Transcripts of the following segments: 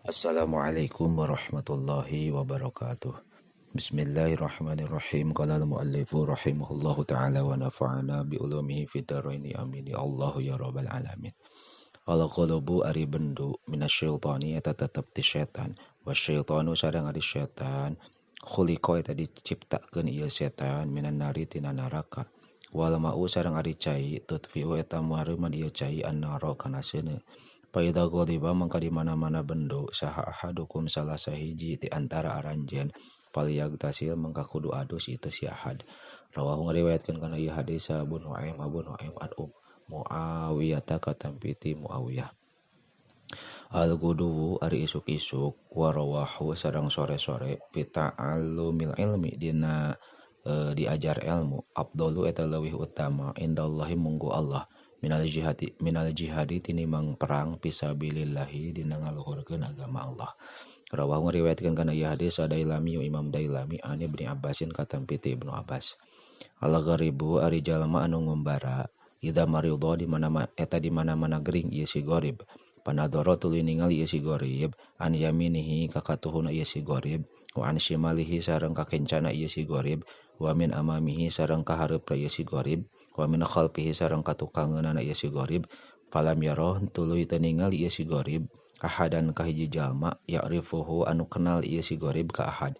Assalamualaikum warahmatullahi wabarakatuh. Bismillahirrahmanirrahim. Qala al-muallifu rahimahullahu ta'ala wa nafa'ana bi ulumihi fid dharaini amin ya Allahu ya rabbal alamin. Al-qulubu ari bendu minasyaitani eta tetep ti setan. Wasyaitanu sareng ari setan khuliqa eta diciptakeun ieu setan minan nari tina neraka. Wal ma'u sareng ari cai tutfi'u eta mareuman ieu cai annara kana seuneu. Paida ghadiba mangka di mana-mana bendo saha ahadukum salah sahiji ti antara aranjeun falyagtasil mangka kudu adus itu si ahad. Rawahu ngariwayatkeun kana ieu hadis Abu Nuaim an Muawiyah katampi ti Muawiyah. Al-gudu ari isuk-isuk warawahu sareng sore-sore pita'allumil ilmi dina diajar ilmu afdalu eta leuwih utama indallahi munggu Allah minal jihadi tinimang perang fisabilillahi dina ngaluhurkeun agama Allah. Rawahu ngariwayatkeun kana ieu hadis Dailami Imam Dailami an Ibnu Abbasin katampi ti Ibnu Abbas. Al-gharibu ari jalma anu ngumbara idza maridha di mana eta di mana-mana gering ieu si gharib. Panadhara tuluy ningali ieu si gharib an yaminihi ka katuhuna ieu si gharib wa an shimalihi sareng ka kencana ieu si gharib wa min amamihi sareng ka hareupna ieu si gharib wa min khalfihi sareng ka tukangeunana ieu si gharib. Falam yarah tuluy teu ningali ieu si gharib ahadan ka hiji jalma ya'rifuhu anu kenal ieu si gharib ka ahad.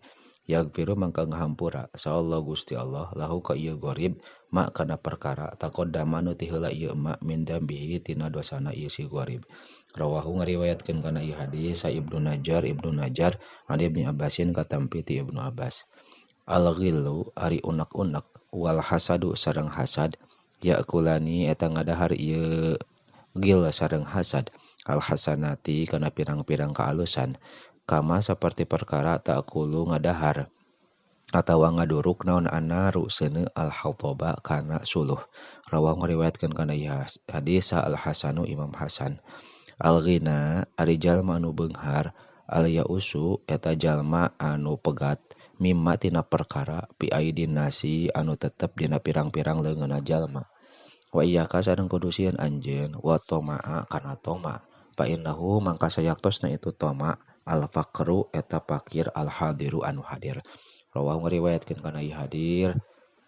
Yaghfiru mangka ngahampura sahallahu Gusti Allah lahu ka ieu gharib ma kana perkara taqaddama nu ti heula ieu ma min dambihi tina dosana ieu si gharib. Rawahu ngariwayatkeun kana ieu hadis Ibnu Najar an Ibnu Abbasin katampi ti Ibnu Abbas. Al-ghillu ari unek-unek wal hasadu sareng hasad yakulani eta ngadahar ieu gil sareng hasad al hasanati kana pirang-pirang kaalusan kama saperti perkara takulu ngadahar atawa ngaduruk naon anaru seuneu al hataba kana suluh. Rawahu ngariwayatkeun kana ieu hadis al Hasanu Imam Hasan. Al ghina ari jalma anu beunghar al yausu eta jalma anu pegat mimma tina perkara pi aidin nasi anu tetep dina pirang-pirang leungeunna jalma. Wa iyyaka sareng kudu sieun anjeun wa tomaa kana toma fa innahu mangka sayaktosna itu toma al faqru eta fakir al hadiru anu hadir. Rawahu ngariwayatkeun kana ieu hadir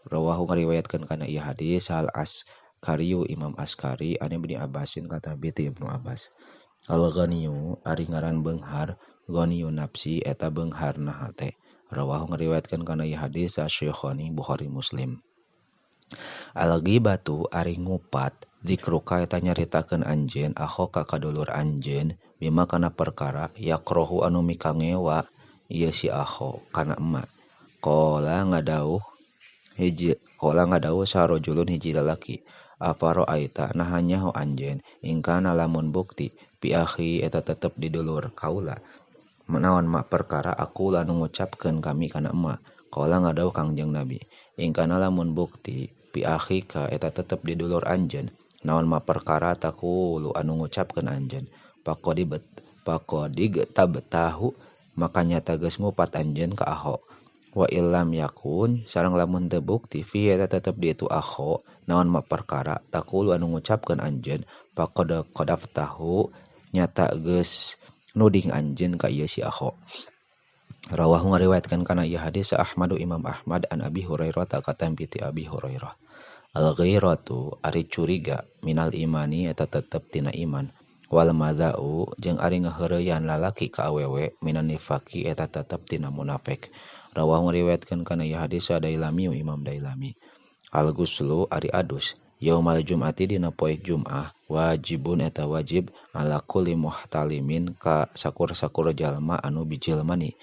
rawahu ngariwayatkeun kana ieu hadis al Askariyu Imam Askari an Ibnu Abbasin katampi ti Ibnu Abbas. Al ghaniyu ari ngaran beunghar ghaniyu nafsi eta beungharna hate. Rawahu ngariwayatkeun kana ieu hadis Asy-Syekhani Bukhari Muslim. Al-ghibatu ari ngupat zikruka eta nyaritakeun anjeun akhoka ka dulur anjeun bima kana perkara yakrohu anu mikangewa ieu si akho kana emak. Qala ngadauh sarojulun hiji lalaki afaro aita naha nyaho anjeun ingkana lamun bukti pi akhi eta tetep di dulur kaula naon mak perkara aku lanu ngucapkeun kami kana emak. Qala ngadauh Kangjeng Nabi ingkana lamun bukti pi akhika eta tetep di dulur anjeun naon ma perkara taqulu anu ngucapkeun anjeun faqadig tabtahu maka nyata geus ngupat anjeun ka aho. Wa illam yakun sareng lamun teu bukti fi eta tetep di itu akho naon ma perkara taqulu anu ngucapkeun anjeun faqad qadaftahu nyata geus nuding anjeun ka ieu si akho. Rawahu ngariwayatkeun kana ieu hadis Ahmadu Imam Ahmad an Abi Hurairah katampi ti Abi Hurairah. Al-ghairatu ari curiga minal imani eta tetep tina iman wal madzau jeung ari ngaheureyan lalaki ka awewe minan nifaqi eta tetep tina munafik. Rawahu ngariwayatkeun kana ieu hadis Dailami Imam Dailami. Al-ghuslu ari adus yaumal jum'ati dina poe Jum'ah wajibun eta wajib ala kulli muhtalimin ka sakur-sakur jalma anu bijil mani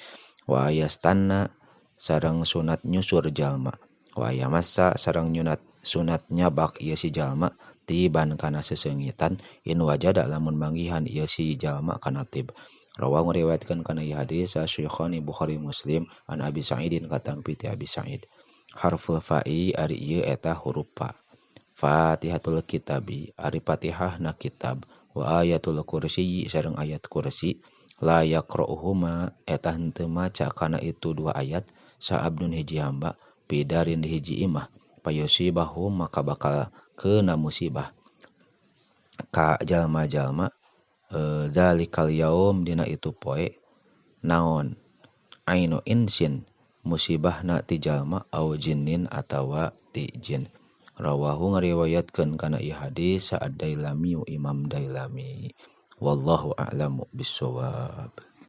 wa ayastanna sareng sunat nyusur jalma wa ayamassa sareng nyunat sunat nyabak ieu si jalma tiban kana seseungitan in wajada lamun manggihan ieu si jalma kana tib. Rawahu ngariwayatkeun kana ieu hadis Syekhani Bukhari Muslim an Abi Sa'idin katampi ti Abi Sa'id. Harful fa'i ari ieu eta huruf fa. Fatihatul kitabi ari Fatihahna kitab wa ayatul kursi sareng ayat kursi la yaqra'uhuma eta henteu maca kana itu dua ayat sa'abdun hiji hamba pidarin di hiji imah payusibahu maka bakal kena musibah ka jalma-jalma Zalikal yaum dina itu poe naon ainu insin musibahna ti jalma au jinnin atawa ti jin. Rawahu ngariwayatkeun kana ieu hadis sa Ad-Dailami Imam Dailami. Wallahu a'lamu bissawab.